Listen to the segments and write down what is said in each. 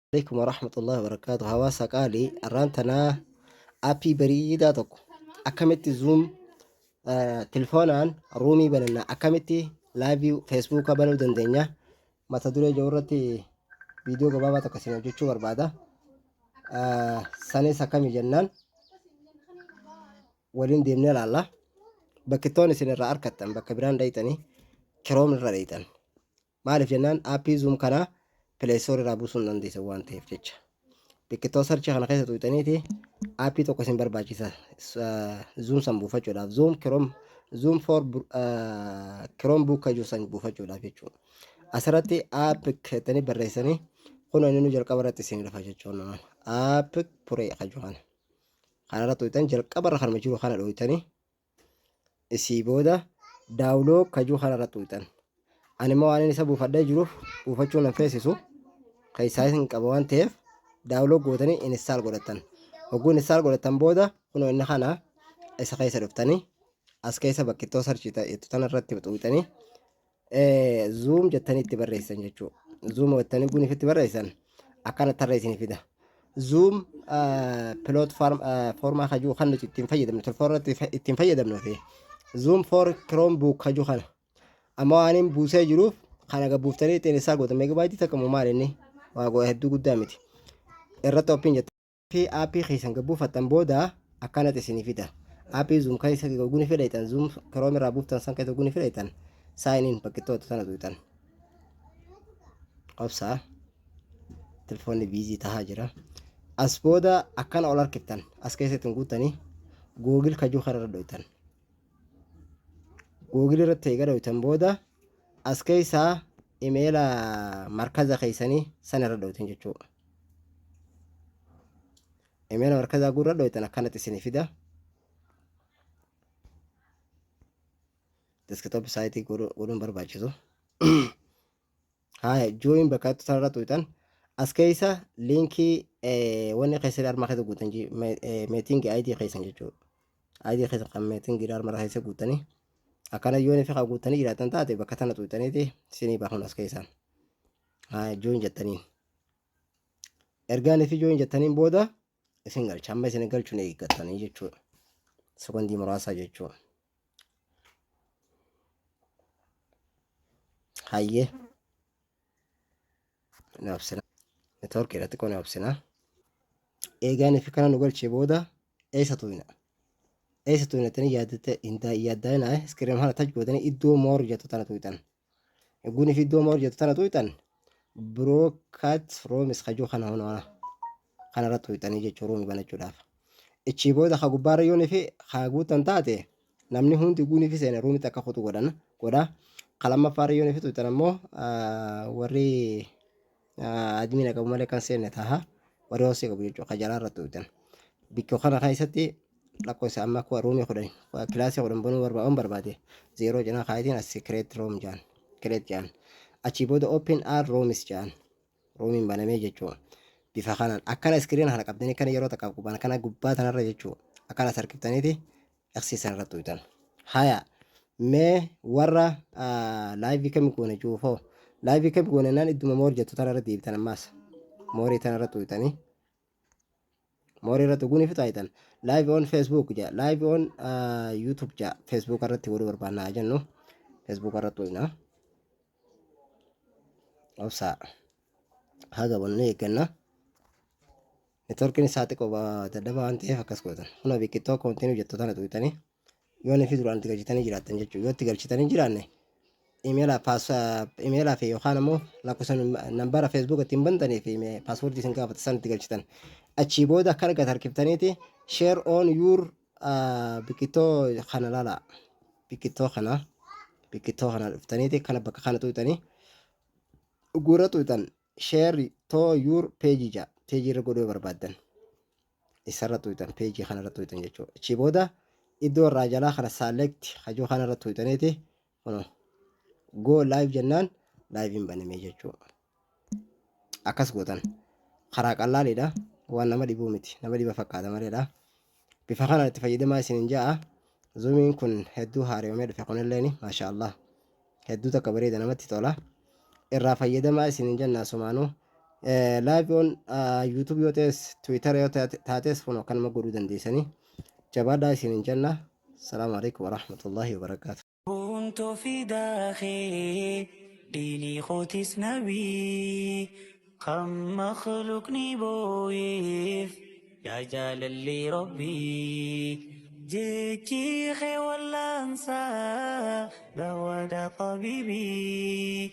Alaikum warahmatullahi wabarakatuh. Hawaasa qaalii, arraan tanaa aappii bareedaa tokko akkamitti Zoom telefoonaan ruumii bananna, akkamitti laayivii feesbuuka banuu dandeenya mata duree jiru irratti viidiyoo gabaabaa tokko isin hojjechuu barbaada. Sanis akkami jennaan waliin deemnee ilaalla. Bakkittoon isin irraa argattan bakka biraan dhayxanii Chrome irra dhayxan. Maaliif jennaan aappii Zoom kana Play Store irraa buusuu hin dandeessan waan ta'eef jecha. Biqiltoo sarchii kana keessa tuqxaniiti aappii tokko isin barbaachisa Zoom san buufachuudhaaf. Zoom Chrome, Zoom for Chrome book kan jiru san buufachuudhaaf jechuudha. Asirratti app jettanii barreessanii kun inni nu jalqaba irratti isin dhufa jechuudha. App puree kan jiru kana. Kanarra tuqxan jalqaba irra kanuma jiru kana dhooytanii isii booda daawuloo kajuu kana irra tuqxan. Ani immoo waan inni isa buufadhee jiruuf buufachuu nan feesisu, keessaa isin qaba waan ta'eef daawuloo gootanii install godhattan. Hogguu install godhattan booda kunoo inni kana isa keessa dhuftanii as keessa bakkittoo sarchii ta'e tana irratti tuqxanii Zoom jettanii itti barreessan jechuudha. Zoom jettanii guniif itti barreessan akkana tarree isinii fida. Zoom piloot foormaa kajuu kan nuti ittiin fayyadamnu telefoon irratti ittiin fayyadamnu fi Zoom for Chromebook kajuu kana. Amma waan hin buusee jiruuf kana gabbuuftanii ittiin isaa gootan meegabaayitii takka moo maal inni waa go'a hedduu guddaa miti. Irratti opiin jettan. Fi aappii keessan gad buufattan booda akkanatti isinii fida. Aappii Zoom keessa guni fidhaytan, Zoom Chrome irraa buuftan san keessa guni fidhaytan, sign in bakkittoota tana tuqxan. Obsaa, telefoonni biizii tahaa jira. As booda akkana ol harkiftan, as keessa ittiin guuttanii Google kajuu kana irra dhoytan. Google irratti eega dhoytan booda as keessaa imeela markaza keessanii san irra dhoytan jechuudha. Imeela markazaa gurra dhoytan akkanatti isinii fida. Desktop saayitii godhuun barbaachisu. Haaya, join bakka jettu sanarra tuqxan. As keessa liinkii wanni keessatti arma keessa guutan meeting ID keessan jechuudha. ID keessan kan meeting arma keessa guutanii akkana yoo fi kan guutanii jiraatan taate bakka tana tuqxaniiti isinii bahuun as keessaan. Haaya, join jettaniin. Ergaan fi join jettaniin booda isin galcha. Amma isin galchuun eeggattanii jechuudha. Sekondii muraasaa jechuudha. Hayyee. Ni obsina. Network irratti qoon obsina. Eegaan fi kana nu galchee booda eessa tuqna? Eessa tuqna jettanii yaaddatte hin yaaddaa'inaa. Iskiriin kana touch gootanii iddoo more jettu tana tuqxan. Eguun fi iddoo more jettu tana tuqxan, breakout rooms kajuu kana hunoo kanarra tuqxanii jechuu ruumii banachuudhaaf. Ichii booda ka gubbaarra yoon fi ka guutan taate namni hundi guunii fi seene ruumitti akka kutu godhan godha. Ka lammaffaarra yoon fi tuqxan ammoo warri admiina qabu malee kan seenne taha, warri hoosii qabu jechuudha ka jalaarra tuqxan. Bikka kana keessatti lakkoofsa amma akka ruumii 10, kilaasii 10 banuu barbaadan barbaade zeeroo cinaa kaayitiin as create room jaan, create jaan, achii booda open all rooms jaan, ruumiin banamee jechuudha. Bifa kanaan akkana iskiriina kana qabdanii kana yeroo takkaaf gubbaan kana gubbaa tanarra jechuudha akkana as harkiftaniiti aksiisan irra tuqxan. Haya, mee warra laayivii kami goone cuufoo laayivii kami goone naan idduma more jettu tanarra deebitan, ammaas moorii tanarra tuqxanii moorii irra tuquun fi taayitan live on Facebook jedha, live on YouTube jedha. Facebook irratti godhuu barbaanna haa jennu, Facebook irra tuqna. Obsaa, haga bannu eegganna. Networkiin isaa xiqqoo dadhabaa waan ta'eef akkas gootan. Kun biqiltuu continue jettu tana tuqxanii yoo fi duraan itti galchitanii jiraattan jechuudha. Yoo itti galchitanii jiraanne imeelaa fi yookaan ammoo lakkoofsa nambara Facebook ittiin bantanii fi paaswoordii isin gaafata san itti galchitan. Achii booda akka argatan harkiftaniiti share on your biqiltoo kana laala. Biqiltoo kana dhuftaniiti kana bakka kana tuqxanii gurra tuqxan, share to your page jedha. Page irra godhuu barbaaddan isarra tuqxan, page kanarra tuqxan jechuudha. Achii booda iddoo irraa jalaa kana select hajuu kanarra tuqxaniiti kunoo go live jennaan live banamee jechuudha. Akkas gootan karaa qallaaliidha, waan nama dhibuu miti, nama dhiba fakkaata maleedha. Bifa kanaan itti fayyadamaa isinin ja'a. Zoomiin kun hedduu haaromee dhufe kunilleen maasha Allah hedduu takka bareeda, namatti tola. Irraa fayyadamaa isinin jenna. Sumaanuu Live on YouTube yoo ta'es, Twitter yoo taates, kun akkanuma godhuu dandeessanii. Jabaadhaa isiniin jenna. Salaamu alaikum warahmatullahi wabarakaatu. كنت في داخلي ديني خوتيس نبي خم مخلوقني بويف يا جلال ربي جيتي خي ولا انسى دوا طبيبي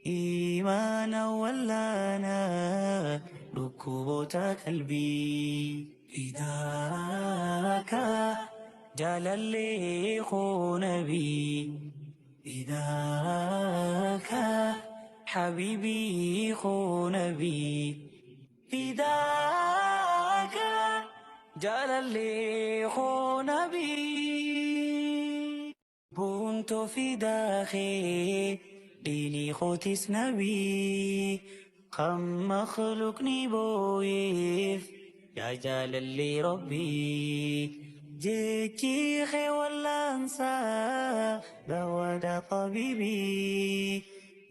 إيمانا ولا أنا ركوبة قلبي إذاك جلالي خو نبي فداك حبيبي خو نبي فداك جلالي خو نبي كنت في داخلي ديني خوتيس نبي خم مخلوقني بويف يا جلالي ربي جيتي خي ولا انسى دوا طبيبي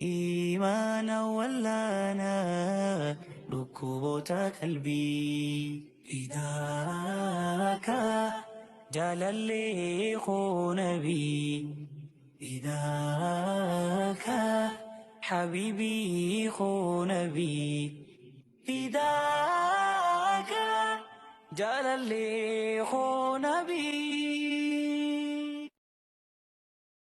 إيمانا ولا أنا ركوبة قلبي فداك جلالي خو نبي فداك حبيبي خو نبي فداك جلالي خو نبي.